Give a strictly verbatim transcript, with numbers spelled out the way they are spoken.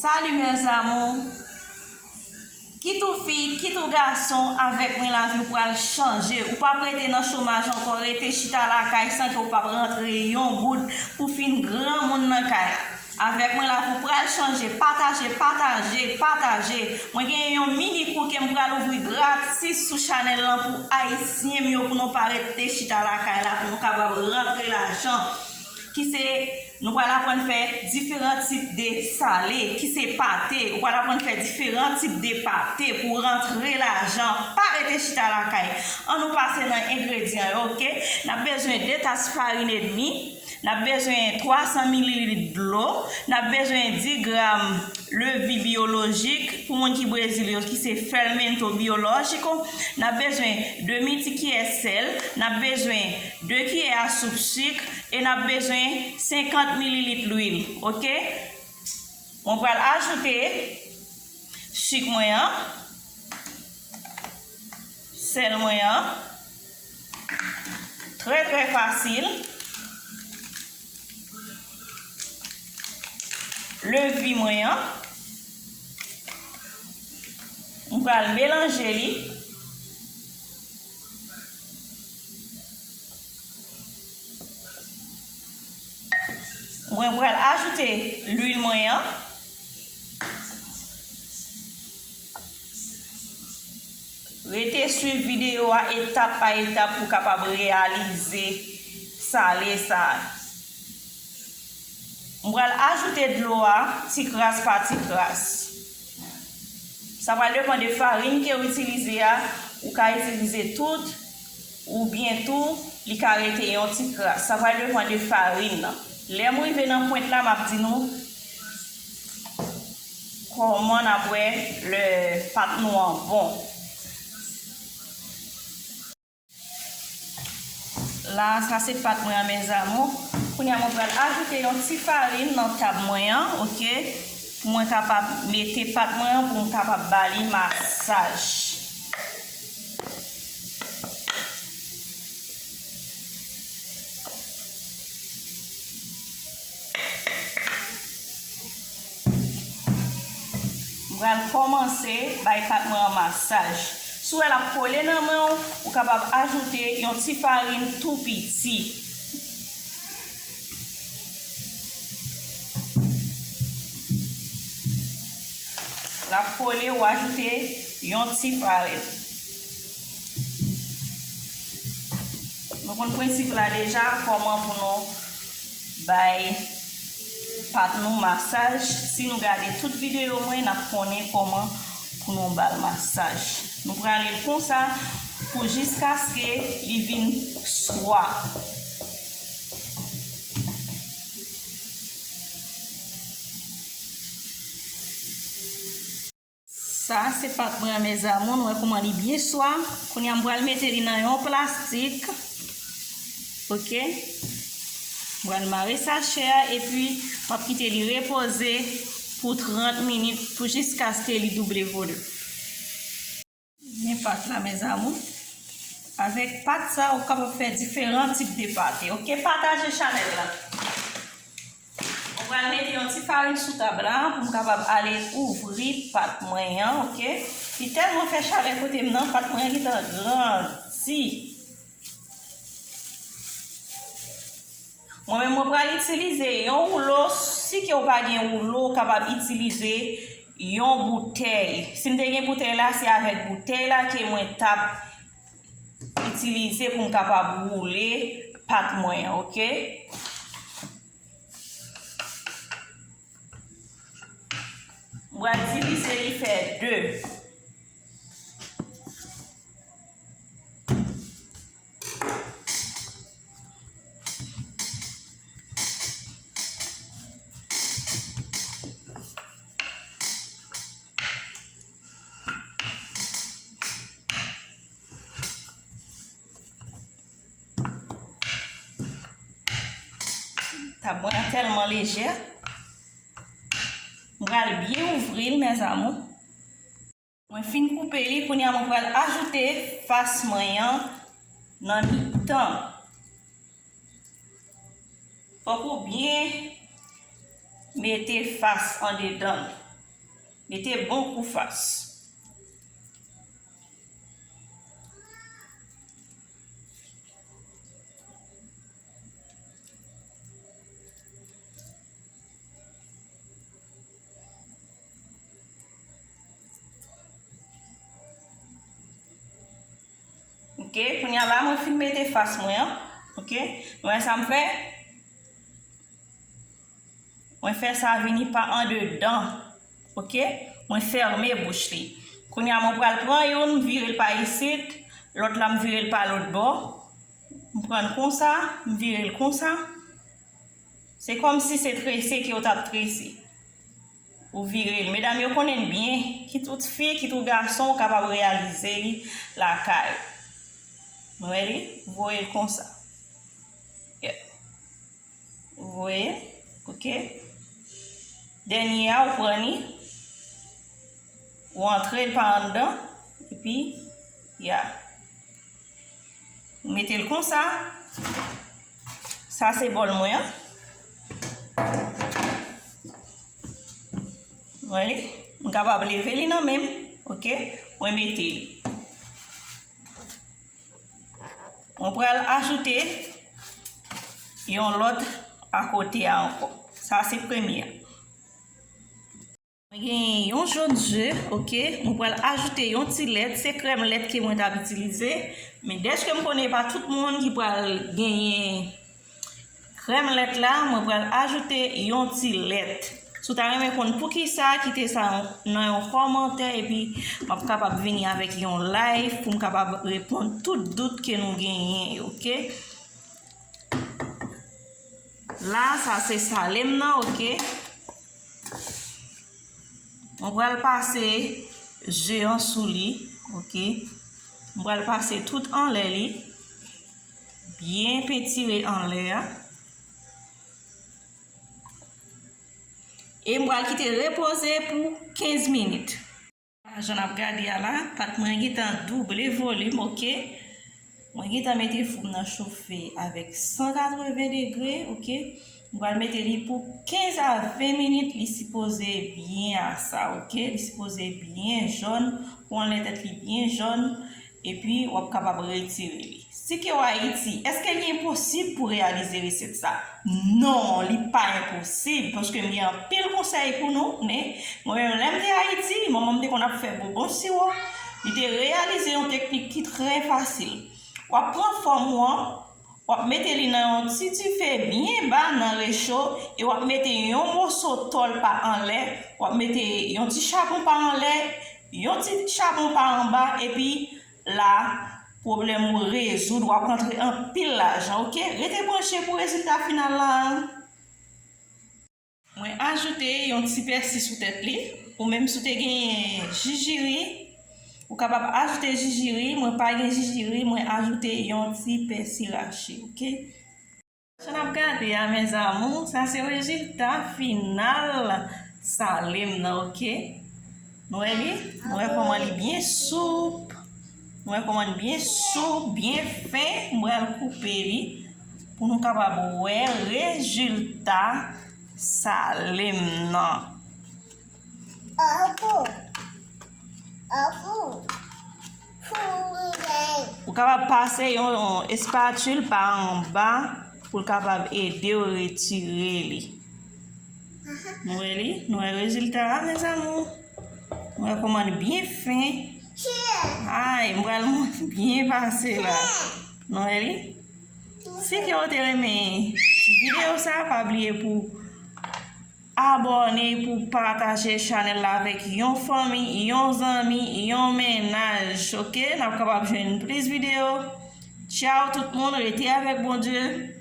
Salut mes amours. Kit ou fi, kit ou gason, avèk mwen lavi w pral chanje. Ou p ap rete nan chomaj ankò, rete chita lakay san ke w p ap rantre yon goud pou fin granmoun nan kay la. Avèk mwen lavi w pral chanje. Pataje, pataje, pataje. Mwen gen yon mini kou ke m pral ouvri gratis sou chanèl lan pou ayisyen m yo, pou nou pa rete chita lakay la, pou nou kapab rantre lajan. Ki se, nou pral aprann fè diferan tip de sale, ki se pate. Ou pral aprann fè diferan tip de pate pou rantre lajan. Pa rete chita lakay. Ann nou pase nan engredyan yo, oke? N ap bezwen de tas farin edmi. N ap bezwen twa san mililit dlo. N ap bezwen dis gram levi biyolojik pou moun ki Brezil yo, ki se fermento biológico. N ap bezwen demi ti kiyè sèl. N ap bezwen de kiyè a soup sik. E n ap bezwen senkant mililit lwil, oke? Mwen pral ajoute sik mwen an, sèl mwen an, trè, trè fasil, levi mwen an, mwen pral melanje li. Mwen pral ajoute lwil mwen an. Rete swiv videyo a etap pa etap pou w kapab reyalize sale sa a. M pral ajoute dlo a ti kras pa ti kras. Sa pral depann de farin ke w itilize a. Ou ka itilize tout, oubyen tou, li ka rete yon ti kras. Sa pral depann de farin nan. Lè m rive nan pwent la, m ap di nou kòman n ap wè lè pat nou an bon. La, sa se pat mwen an, mes amours. Kounye a, mwen pral ajoute yon ti farin nan tab mwen an, oke? Pou mwen kapab mete pat mwen an, pou m kapab ba li masaj. M pral kòmanse bay pat mwen an masaj. Si w wè l ap kole nan men w, ou kapab ajoute yon ti farin tou piti. L ap kole, ou ajoute yon ti farin. Nou konn prensip la deja, kòman pou nou bay pat nou masaj. Si nou gade tout videyo mwen, n ap konnen kòman pou nou ba l masaj. Nou prale l konsa pou jiskaske li vin swa. Sa se pat mwen an, mes amours, nou wè kòman li byen swa. Kounye a, m pral mete li nan yon plastik. Oke. M pral mare sachè a, epi m ap kite li repoze pou trant minit, pou jiskaske li double volume. Men pat la, mes amours. Avèk pat sa, ou kapab fè diferan tip de pate. Oke, pataje chanèl la. Mwen pral mete yon ti farin sou tab la pou m kapab ale ouvri pat mwen an, oke? Li tèlman fè chalè kote m nan, pat mwen an gentan grandi. Mwen menm, mwen pral itilize yon woulo. Si ke w pa gen woulo, w kapab itilize yon boutèy. Si m te gen boutèy la, se avèk boutèy la ke mwen t ap itilize pou m kapab woule pat mwen an, oke? Mwen divize li fè de. Tab mwen an tèlman lejè. Mwen pral byen ouvri l, mes amours. Mwen fin koupe li, kounye a mwen pral ajoute fas mwen an nan mitan. Fòk ou byen mete fas andedan l. Mete bon kou fas. Ok, kounye a la, mwen fin mete fas mwen an. Ok, nou wè sa m fè? Mwen fè sa vini pa andedan. Ok, mwen fèmen bouch li. Kounye a, mwen pral pran youn, m vire l pa isit, lòt la, m vire l pa lòt bò. M pran l konsa, m vire l konsa. Se kòmsi se trese ke w t ap trese. Ou vire l. Medam yo konnen l byen, kit ou fi, kit ou gason, ou kapab reyalize li lakay ou. Nou wè li? Voye l konsa. Yeah. Ou voye, ok. Dènye a, ou pran li, ou antre l pa anndan, epi, ya. Ou mete l konsa. Sa se bòl mwen an. Wè li? M kapab leve li nan men m, ok? Mwen mete li. Mwen pral ajoute yon lòt akote a ankò. Sa se premye a. Mwen genyen yon jòn ze, ok. Mwen pral ajoute yon ti lèt. Se krèm lèt ke mwen t ap itilize. Men dèske m konnen e pa tout moun ki pral genyen krèm lèt la, mwen pral ajoute yon ti lèt. Si w ta renmen konn poukisa, kite sa nan yon kòmantè, epi m ap kapab vini avèk yon live pou m kapab reponn tout dout ke nou genyen yo, ok? La, sa se sale m nan, ok? Mwen pral pase ze an sou li, ok? Mwen pral pase tout anlè li. Byen pentire anlè a. E m pral kite repoze pou kenz minit. Jan n ap gade a la, pat mwen gentan double volim, ok? Mwen gentan mete fou m nan chofe avèk san katreven degre, ok? M pral mete li pou kenz a ven minit, li sipoze byen a sa, ok? Li sipoze byen jòn, pou anlè tèt li byen jòn, epi w ap kapab retire li. Si ke w Ayiti, èske li enposib pou reyalize resèt sa? Non, li pa enposib, paske m gen anpil konsèy pou nou, men mwen menm, lè m te Ayiti, manman m te konn ap fè bonbon siwo, li te reyalize yon teknik ki trè fasil. W ap pran fòm ou an, w ap mete li nan yon ti dife byen ba nan recho, e w ap mete yon moso tòl pa anlè, w ap mete yon ti chabon pa anlè, yon ti chabon pa anba, epi la, pwoblèm ou rezoud, w ap rantre anpil lajan, ok? Rete branche pou rezilta final la. Mwen ajoute yon ti pèsi sou tèt li. Ou menm si w te genyen jijiri, ou kapab ajoute jijiri. Mwen pa gen jijiri, mwen ajoute yon ti pèsi rache, ok? Sa n ap gade a, mes amours, sa se rezilta final sale m nan, ok? Nou wè li? Nou wè kòman li byen soup? Nou wè kòman li byen soup, byen fen? Mwen al koupe li pou nou kapab wè rezilta sale m nan. Ou kapab pase yon, yon espatil pa anba pou l kapab ede w retire li. Nou wè li? Nou wè rezilta a, mes amours? Nou wè kòman li byen fen? Ay, m pral byen pase la. Nou wè li? Si ke w te renmen ti videyo sa, pa bliye pou abòne, pou pataje chanèl la avèk yon fanmi, yon zanmi, yon mennaj, ok? N ap kapab jwenn plis videyo. Tchaw tout moun, rete avèk Bondye.